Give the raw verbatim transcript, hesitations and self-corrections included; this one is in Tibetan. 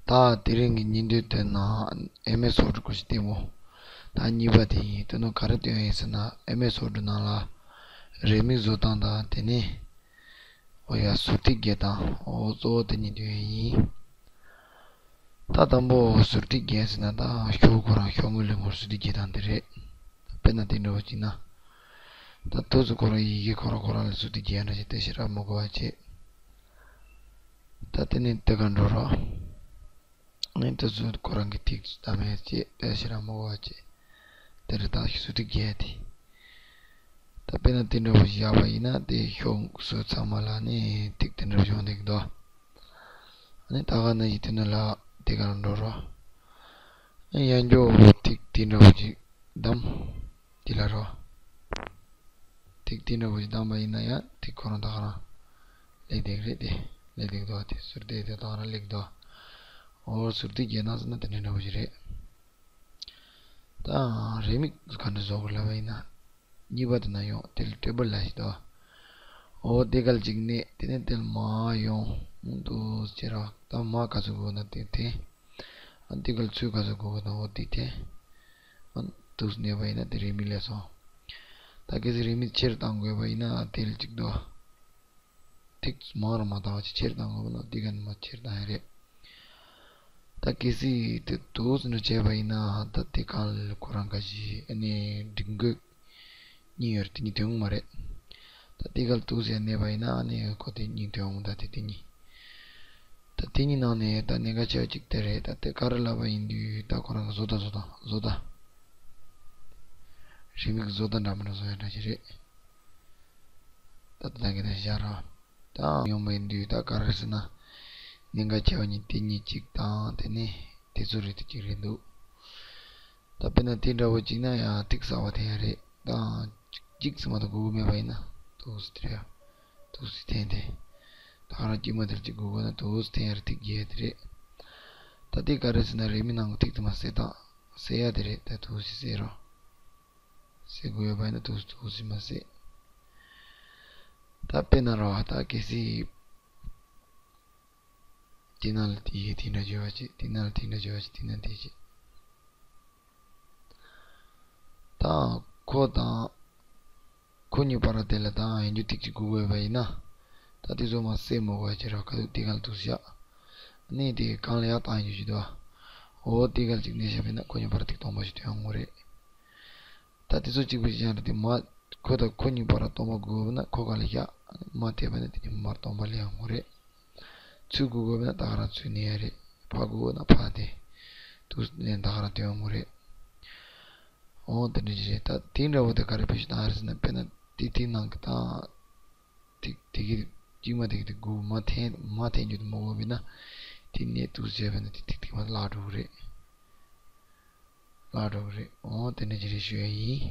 ད་དེ་རིང་གི་བརྙན་ཐུང་དེ་ནང་ཨེམ་ཨེས་ཝར་ཌི་སྐོར་ཞིག་བལྟས་མོ། ད་གཉིས་པ་དེ་ཡིན། དེ་ནང་ག་རེ་སྟོན་ཡིན་ཟེར་ན། ཨེམ་ཨེས་ཝར་ཌི་ནང་ལ་རེའུ་མིག་བཟོ་སྟངས་དང་། དེ་ནས་འོ་ཡ་ཟུར་ཐིག་རྒྱག་སྟངས། འོ་གཙོ་བོ་དེ་གཉིས་སྟོན་ཡིན། ད་དང་པོ་ཟུར་ཐིག་རྒྱག་ཟེར་ན། ད་ཤོག་ཁོ་རང་ཤོག་ངོས་ལས་ངོར་ཟུར་ཐིག་རྒྱག་སྟངས་དེ་རེད། དཔེར་ན་དེ་འདྲ་བོ་ཅིག་ན། ད་ཐུགས་སུ་ཁོ་རང་ཡི་གེ་ཁོ་རང་ཁོ་རང་ལ་ཟུར་ཐིག་རྒྱག་འདྲ་ཞིག་དེ་ཞེ་དྲག་མི་དགོས་པ་བྱེད། ད་དེ་ནས་དེ་ག་འགྲོ་རོགས། ཨ་ནི་དེ་ཚོ་ཁོ་རང་གི་ཐིག་བདམས་ཡས་བྱེད། དེ་ཞེ་དྲག་མི་དགོས་པ་བྱེད། དེ་རེད། ད་ཟུར་ཐིག་རྒྱག་ཡས་དེ། ད་དཔེར་ན་དེ་འདྲ་བོ་ཞིག་བཞག་པ་ཡིན་ན། དེ་ཤོག་ཟུར་ཚང་མ་ལ་ནི་ཐིག་དེ་འདྲ་བོ་ཡོང་བསྡད་ཀྱི་འདུག་ཨ་ནི་ད་ག་ནང་བཞིན་དེ་ནང་ལ་དེ་ག་རང་འགྲོ་རོགས། ཨ་ནི་ཡང་འགྱོ་ཐིག་དེ་འདྲ་བོ་ཅིག་བདམས། དེ་ལ་རོགས། ཐིག་དེ་འདྲ་བོ་ཞིག་བདམས་པ་ཡིན་ན་ཡང་ཐིག་ཁོ་རང་ད་ག་རང་སླེབས་བསྡད་ཀྱི་རེད། དེ་སླེབས་བསྡད་ཀྱི་འདུག་དེ་ཟུར་དེ་དེ་ད་ག་རང་སླེབས་ཀྱི་འདུག་འོ་ཟུར་ཐིག་རྒྱག་སྟངས་ཟེར་ན་དེ་འདྲ་འདྲ་བོ་ཞིག་རེད། ད་རེའུ་མིག་ག་འདྲ་བཟོ་དགོས་ལབ་པ་ཡིན་ན། གཉིས་པ་དེ་ན་ཡོང་། དེ་ལ་ཊེ་བལ་ལབ་ཞིག་འདུག་འོ་དེ་ག་ལ་གཅིག་གནོན། དེ་ནས་དེ་ལ་མར་ཡོང་། འདུག་ཟེར་ར། ད་མར་ག་ཚོད་དགོས་ན་དེ་འཐེན། ཨ་དེ་ག་ལ་ཚུར་ག་ཚོད་དགོས་ན་འོ་དེ་འཐེན། ཨ་འདུག་གནོན་པ་ཡིན་ན་དེ་རེའུ་མིག་སླེབས་སོང་། ད་གལ་སྲིད་རེའུ་མིག་ཆེར་བཏང་དགོས་པ་ཡིན་ན་དེ་ལ་གཅིག་འདུག་ཐིག་མང་རུ་མ་བཏང་བ་ཅིག་ཆེར་བཏང་དགོས་པ་ན་དེ་ག་ནས་མར་ཆེར་བཏང་ཡ་རེད། ད་གལ་སྲིད་དེ་འདུག་སེ་འདྲ་བྱས་པ་ཡིན་ན། ད་དེ་ག་ལ་ཁོ་རང་ག་ཞིག་ཨ་ནི་སྒྲིག་འགོད་གཉིས་ཡོད་རེད། དེ་གཉིས་ཐོན་གྱི་མ་རེད། ད་དེ་ག་ལ་འདུག་སེ་གནོན་པ་ཡིན་ན་ཨ་ནི་ཁོ་དེ་གཉིས་ཐོན་འོང་། ད་དེ་དེ་གཉིས། ད་དེ་གཉིས་ནང་ནས་ད་གནད་འགག་ཆེ་བ་གཅིག་དེ་རེད། ད་དེ་ག་རེ་ལབ་པ་ཡིན་དུས། ད་ཁོ་རང་གི་བཟོ་ལྟ་བཟོ་སྟངས་བཟོ་ལྟ། རེའུ་མིག་བཟོ་ལྟ་འདྲ་མི་འདྲ་བཟོ་ཡ་འདྲ་ཞིག་རེད། ད་ད་གི་ད་བཞག་ར། ད་ཡོང་བ་ཡིན་དུས་ད་ག་རེ་ཟེར་ན། གནད་འགག་ཆེ་བ་གཉིས་དེ་གཉིས་གཅིག་དང་། དེ་ནས་དེ་ཚོ་རེད། དེ་གཅིག་རེད་འདུག་ད་དཔེར་ན་དེ་འདྲ་བོ་གཅིག་ན་ཡང་ཐིག་གསར་པ་འཐེན་ཡ་རེད། ད་གཅིག་ཙམ་མ་གཏོགས་དགོས་ཀྱི་མེད་པ་ཡིན་ན། འདུག་སེ་དེ་རེད། འདུག་སེ་འཐེན་ཏེ། ད་ག་རང་དཀྱུས་མ་དེར་གཅིག་དགོས་དགོས་ན་འདུག་སེ་འཐེན་ཡ་རེད། ཐིག་རྒྱག་ཡ་དེ་རེད། ད་དེ་ག་རེ་ཟེར་ན། རེའུ་མིག་ནང་གི་ཐིག་དེ་མར་སེལ་སྟངས། སེལ་ཡ་དེ་རེད། ད་འདུག་སེ་སེལ་རོགས། སེལ་དགོས་ཡོད་པ་ཡིན་ན་འདུག་སེ་འདུག་སེ་མར་སེལ། ད་དཔེར་ན་རོ། ད་གལ་སྲིད་དེ་ནང་ལ་དེ་ཡི་དེ་འདྲ་བརྗོད་པ་བྱེད། དེ་ནང་ལ་དེ་འདྲ་བརྗོད་པ་བྱེད། དེ་ནང་དེ་བྱེད། ད་ཁོ་དང་ཁོ་གཉིས་བར་དེ་ལ་ད་ཡང་འགྱོ་ཐིག་གཅིག་དགོས་དགོས་པ་ཡིན་ན། ད་དེ་ཚོ་མར་སེལ་མི་དགོས་པ་བྱེད་རོགས། ཁ་ཐུག་དེ་ག་ལ་འདུག་སེ་བཞག་ཨ་ནི་དེ་གང་ལ་ཡར་བཏང་ཡོང་རྒྱུ་ཞིག་འདུག་འོ་དེ་ག་ལ་གཅིག་གནོན་བཞག་པ་ཡིན་ན་ཁོ་གཉིས་བར་ཐིག་སྟོང་པ་ཞིག་ཐོན་ཡོང་གི་རེད། ད་དེ་ཚོ་གཅིག་པ་ཞིག་ཀྱང་རེད། དེ་མར་ཁོ་དང་ཁོ་གཉིས་བར་སྟོང་པ་དགོས་པ་ན་ཁོ་ག་ལ་བཞག་མར་འཐེན་པ་ན་དེ་གཉིས་མར་སྟོང་པ་སླེབས་ཡོང་གི་རེད། ཚུར་དགོས་དགོས་པ་ན་ད་ག་རང་ཚུར་གནོན་ཡ་རེད། ཕར་དགོས་དགོས་ན་ཕར་དེ་འདུག་སེ་ནས་ད་ག་རང་ཐོན་ཡོང་གི་རེད། འོ་དེ་འདྲ་ཞིག་རེད། ད་དེ་འདྲ་བོ་དེ་ག་རེ་བེད་སྤྱོད་བཏང་ཡ་རེད་ཟེར་ན། དཔེར་ན་དེ་ཐིག་ནང་གི་ད་ཐིག་དེ་གི་དཀྱུས་མ་དེ་གི་དེ་དགོས་མར་འཐེན་མར་འཐེན་རྒྱུ་དེ་མི་དགོས་པ་ཡིན་ན། དེ་ནས་འདུག་སེ་བྱས་པ་ན་དེ་ཐིག་དེ་མར་བརླག་འགྲོ་གི་རེད། བརླག་འགྲོ་གི་རེད། འོ་དེ་འདྲ་ཅིག་རེད། ཞུ་ཡ་ཡིན།